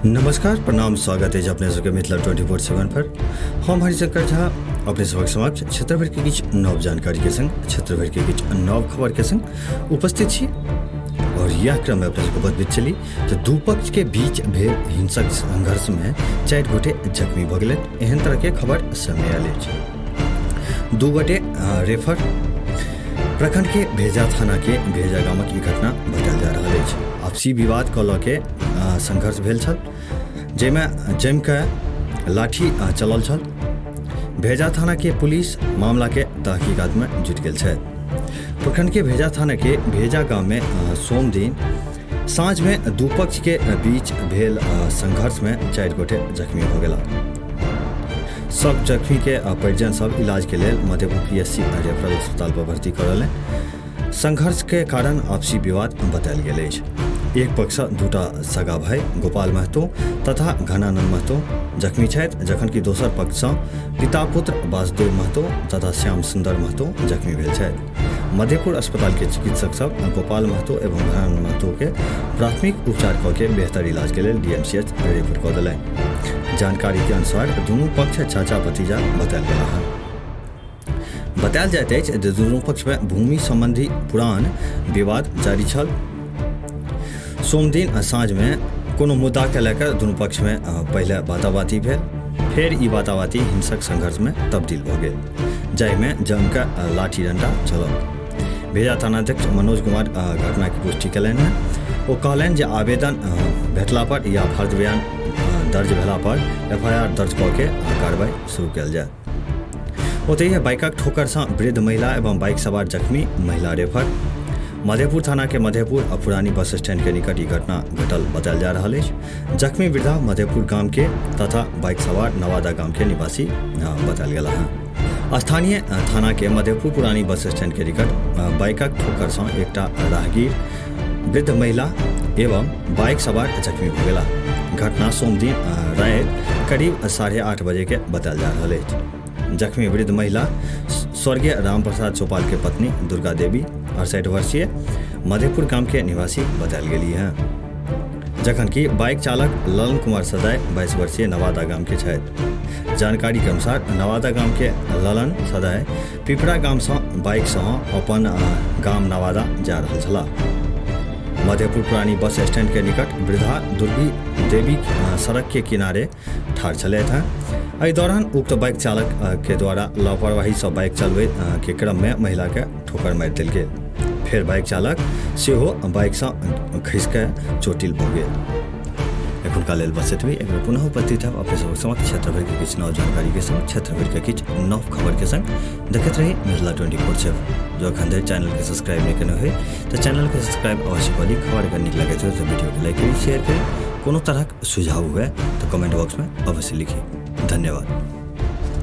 नमस्कार, प्रणाम, स्वागत है अपने सबके मिथिला 24/7 पर। हम हरिशंकर झा अपने सबक समक्ष क्षेत्र भर के किछु नव जानकारी के संग, क्षेत्र भर के किछु नव खबर के संग उपस्थित छी। और यह क्रम में अपने सबके बतबैत चली तो दू पक्ष के बीच भेल हिंसक संघर्ष में 4 गोटे जख्मी भऽ गेलनि, एहन तरह के खबर सामने आयल अछि। 2 गोटे रेफर प्रखंड के भेजा थाना के भेजा गामक ई घटना बतायल जा रहल अछि। आपसी विवाद कऽ लऽ के संघर्ष भेल छल, जाहिमे जमि कऽ लाठी चलल छल। भेजा थाना के पुलिस मामला के तहकीकात में जुटि गेल छथि। प्रखंड के भेजा थाना के भेजा गाम में सोम दिन साँझ में दू पक्ष के बीच भेल संघर्ष में 4 गोटे जख्मी हो गेला। सब जख्मी के परिजन सब इलाज के लेल मधेपुर पीएससी रेफरल अस्पताल पर भर्ती करौलनि। संघर्ष के कारण आपसी विवाद बतायल गेल अछि। एक पक्ष सँ 2टा सगा भाई गोपाल महतो तथा घनानंद महतो जख्मी छथि, जखन कि दोसर पक्ष सँ पिता पुत्र वासुदेव महतो तथा श्याम सुंदर महतो जख्मी भेल छथि। मधेपुर अस्पताल के चिकित्सक सब गोपाल महतो एवं घनानंद महतो के प्राथमिक उपचार कऽ के बेहतर इलाज के लेल डीएमसीएच रेफर कऽ देलनि। जानकारी के अनुसार दुनू पक्ष चाचा भतीजा बतायल गेल हन। बतायल जाइत अछि जे दुनू पक्ष में भूमि संबंधी पुरान विवाद जारी छल। सोमदिन साँझ में कोनो मुद्दा के लऽ कऽ दुनू पक्ष में पहिले बाताबाती भेल, फेर ई बाताबाती हिंसक संघर्ष में तब्दील भऽ गेल, जाहिमे जमि कऽ लाठी डंडा चलल। भेजा थानाध्यक्ष मनोज कुमार घटना के पुष्टि कयलनि हैं। ओ कहलनि जे आवेदन भेटला पर या फर्द बयान दर्ज भेला पर एफआईआर दर्ज कऽ के कार्रवाई शुरू कयल जायत। ओतहि बाइकक ठोकर सँ वृद्ध महिला एवं बाइक सवार जख्मी महिला रेफर। मधेपुर थाना के मधेपुर आ पुरानी बस स्टैंड के निकट ई घटना घटल बतायल जा रहल अछि। जख्मी वृद्धा मधेपुर गाम के तथा बाइक सवार नवादा गाम के निवासी बतायल गेल हँ। स्थानीय थाना के मधेपुर पुरानी बस स्टैंड के निकट बाइकक ठोकर सँ एकटा राहगीर वृद्ध महिला एवं बाइक सवार जख्मी भऽ गेला। घटना सोमदिन राति करीब 8:30 बजे के बतायल जा रहल अछि। जख्मी वृद्ध महिला स्वर्गीय राम प्रसाद चौपाल के पत्नी दुर्गा देवी 68 वर्षीय मधेपुर गाम के निवासी बतायल गेली हैं, जखन कि बाइक चालक ललन कुमार सदाय 22 वर्षीय नवादा गाम के छथि। जानकारी के अनुसार नवादा गाम के ललन सदाय पिपरा गाम सँ बाइक सँ अपन गाम नवादा जा रहल छलाह। मधेपुर पुरानी बस स्टैंड के निकट वृद्धा दुर्गी देवी सड़क के किनारे ठाढ़ छलथि हैं। एहि दौरान उक्त बाइक चालक के द्वारा लापरवाही सँ बाइक चलबै के क्रम में महिला के ठोकर मारि देल गेल। फेर बाइक चालक सेहो बाइक सँ खसि कऽ चोटिल भऽ गेल। एखुनका लेल बस एतबे। एक बेर पुनः उपस्थित हम अपने सबक समक्ष क्षेत्र भर के किछु नव जानकारी के संग, क्षेत्र भर के किछु नव खबर के संग। देखैत रही मिथिला 24/7। जो एखन धरि चैनल के सब्सक्राइब नहीं केने होय तऽ चैनल के सब्सक्राइब अवश्य कऽ ली। खबर अगर नीक लगैत हो तऽ वीडियो के लाइक करी, शेयर करी। कोनो तरहक सुझाव हुए तऽ कमेंट बॉक्स में अवश्य लिखी। धन्यवाद।